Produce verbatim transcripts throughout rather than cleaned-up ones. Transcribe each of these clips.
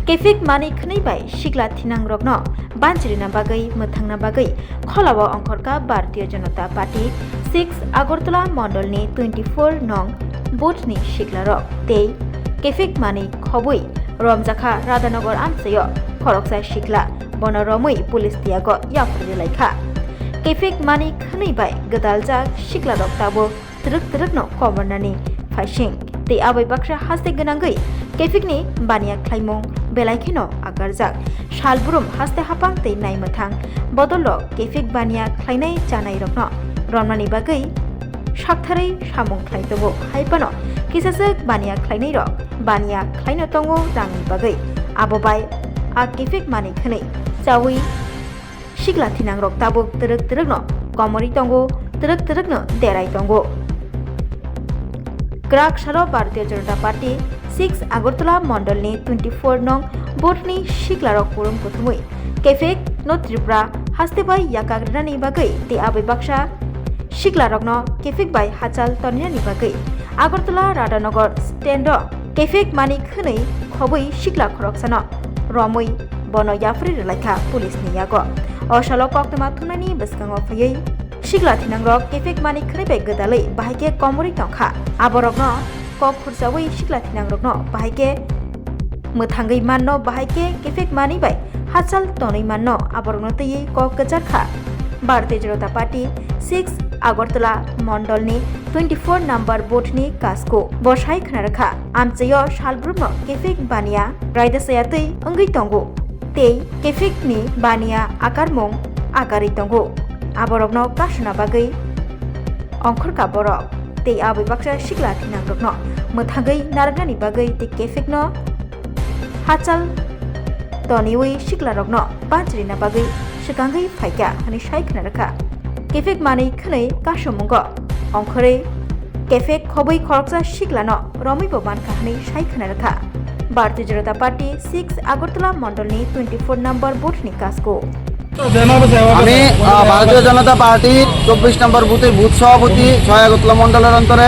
Kefik manwi khwnwi bai sikla thinangrokno banchirina bagwi mwthangna bagwi kholao ongkhorkha Bharatiya Janata Party six Agartala Mondolni twenty four nong boothni siklarok tei kefik manwi khobwi romjakha Radhanagar amchaio khoroksa sikla, bono romwi police tiyago yapharwi laikha. Kefik manwi khwnwi bai gwdaljak siklarok tabuk twrwk twrwkno kobornani phaising tei aboi baksa haste gwnangwi kefikni baniya khlaimung belai kheno akarjak. Salbrum haste hapang tei naimwthang bodolrok kefik baniya khlainai chanairokno romnani bagwi saktharwi samung khlai tongo. Hai phano kisaswk baniya khlainairok baniya khlaino tongo rangni bagwi. Abo bai a kefik manwi khwnwi chawi sikla thinangrok tabuk twrwk twrwkno komorwi tongo, twrwk twrwkno derai tongo. Kwrak salo Bharatiya Janata Party six Agartala Mondolni twenty four nong boothni siklarok kurum kuthumwi kefik no Tripura haste bai yakak rwnani bagwi tei aboi baksa siklarokno kefik bai hachal toninani bagwi Agartala Radhanagar stand o kefik manwi khwnwi khobwi sikla khoroksano romwi bono yapharwi rwlaikha police ni yago. O salo koktwma thumnaini bwskango phaiwi sikla thinangrok kefik manwi khwnwi bai gwdalwi bahai khe komorwi tongkha. Aborokno kok khurchawi sikla thinangrokno bahai khe mwthangwi manno, bahai khe kefek manwi bai hachal tonwi manno, aborokno twiwi kok kwchar kha. Bharatiya Janata Party six Agartala Mondolni twenty four number boothni kasku bo sai khna rwkha, amchaio salbrumno kefek baniya raida chaya twi wngwi tongo tei kefekni baniya akarmung akarwi tongo. Aborokno kasuna bagwi ongkhorkha borok tei aboi baksa sikla thinangrokno mwthangwi narwknani bagwi tei kefekno hachal toniwi siklarokno banchirina bagwi swkangwi phaikha hwnwi sai khna rwkha. Kefek manwi khwnwi kasumungo ongkhorwi kefek khobwi khoroksa siklano romwibo mankha hwnwi sai khna rwkha. Bharatiya Janata Party six Agartala Mondolni twenty four number boothni kasku. আমি আহ, ভারতীয় জনতা পার্টির চব্বিশ নম্বর বুথের বুথ সভাপতি, ছয় আগরতলা মণ্ডলের অন্তরে।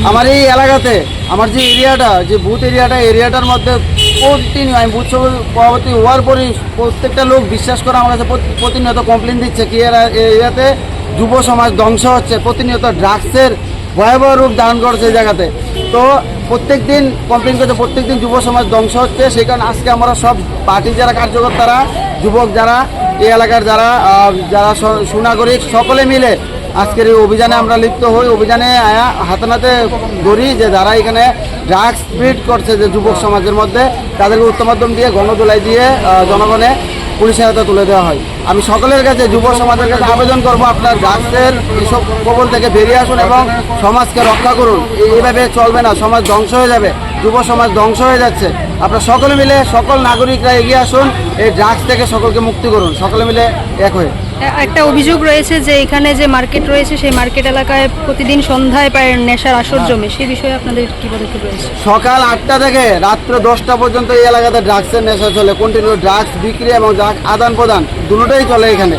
আমার এই এলাকাতে আমার যে এরিয়াটা, যে বুথ এরিয়াটা, এরিয়াটার মধ্যে কন্টিনিউ আমি বুথ সভাপতি হওয়ার পরই প্রত্যেকটা লোক বিশ্বাস করে আমার কাছে প্রতি- প্রতিনিয়ত কমপ্লেন দিচ্ছে কি এরা এই এরিয়াতে যুব সমাজ ধ্বংস হচ্ছে, প্রতিনিয়ত ড্রাগসের ভয়াবহ রূপ ধারণ করেছে এই জায়গাতে। তো প্রত্যেক দিন কমপ্লেন করছে, প্রত্যেক দিন যুব সমাজ ধ্বংস হচ্ছে। সেই কারণে আজকে আমরা সব পার্টি যারা কার্যকর্তারা, যুবক যারা, এই এলাকার যারা, আহ, যারা স- সুনাগরিক, সকলে মিলে আজকের এই অভিযানে আমরা লিপ্ত হই। অভিযানে আয়া হাতে নাতে ধরি যে যারা এখানে ড্রাগস স্প্রেড করছে যে যুবক সমাজের মধ্যে, তাদেরকে উত্তম মাধ্যম দিয়ে গণধোলাই দিয়ে, আহ, জনগণে পুলিশের হাতে তুলে দেওয়া হয়। আমি সকলের কাছে, যুব সমাজের কাছে আবেদন করব, আপনারা ড্রাগসের এইসব কবল থেকে বেরিয়ে আসুন এবং সমাজকে রক্ষা করুন। এই- এইভাবে চলবে না, সমাজ ধ্বংস হয়ে যাবে, যুব সমাজ ধ্বংস হয়ে যাচ্ছে। আপনারা সকলে মিলে, সকল নাগরিকরা এগিয়ে আসুন, এই ড্রাগস থেকে সকলকে মুক্তি করুন, সকলে মিলে এক হয়ে। এ- একটা অভিযোগ রয়েছে যে এখানে যে মার্কেট রয়েছে, সেই মার্কেট এলাকায় প্রতিদিন সন্ধ্যায় প্রায় নেশার আসর জমে, সেই বিষয়ে আপনাদের কি পদক্ষেপ রয়েছে? সকাল আটটা থেকে রাত্র দশটা পর্যন্ত এই এলাকাতে ড্রাগসের নেশা চলে, কন্টিনিউ ড্রাগস বিক্রি এবং ড্রাগ আদান প্রদান দুটোই চলে এখানে।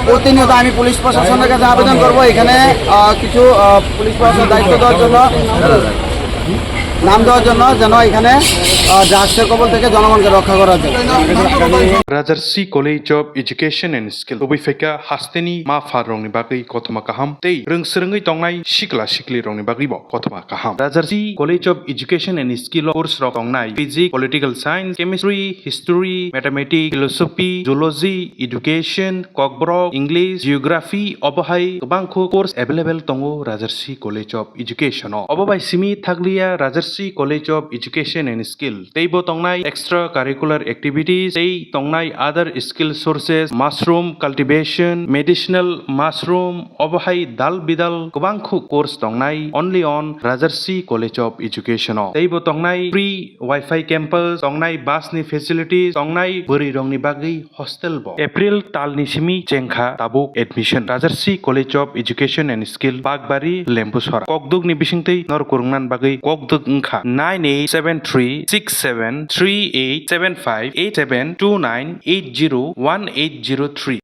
প্রতিনিয়ত আমি পুলিশ প্রশাসনের কাছে আবেদন করব এখানে, আহ, কিছু, আহ, পুলিশ প্রশাসনের দায়িত্ব দেওয়ার জন্য, নাম দেওয়ার জন্য, যেন এখানে, আহ, ড্রাগসের কবল থেকে জনগণকে রক্ষা করা যায়। Rajarsi College of Education and Skill, tubui phaikha hasteni ma pharrokni bagwi kothoma kaham tei rwng swrwngwi tongnai sikla siklirokni bagwibo kothoma kaham. Rajarsi College of Education and Skill o course rok tongnai Physics, Political Science, Chemistry, History, Mathematics, Philosophy, Zoology, Education, Kokborok, English, Geography, obo hai kwbangkho course available tongo Rajarsi College of Education o. Obo bai simi thakliya Rajarsi College of Education and Skill, teibo tongnai extra curricular activities, tei tongnai other skill sources, mushroom cultivation, medicinal mushroom, obo hai dal bidal kwbangkho course tongnai only on Rajarsi College of Education o. Teibo tongnai free Wi-Fi campus, tongnai bus ni facilities, tongnai bwrwi rokni bagwi hostel bo. April talni simi chengkha tabuk admission. Rajarsi College of Education and Skill, Pakbari, Lembusora. Kokdukni bisingtwi nor kwrwngnan bagwi kokduk wngkha nine eight seven three six seven three eight seven five eight seven two nine eight zero one eight zero three.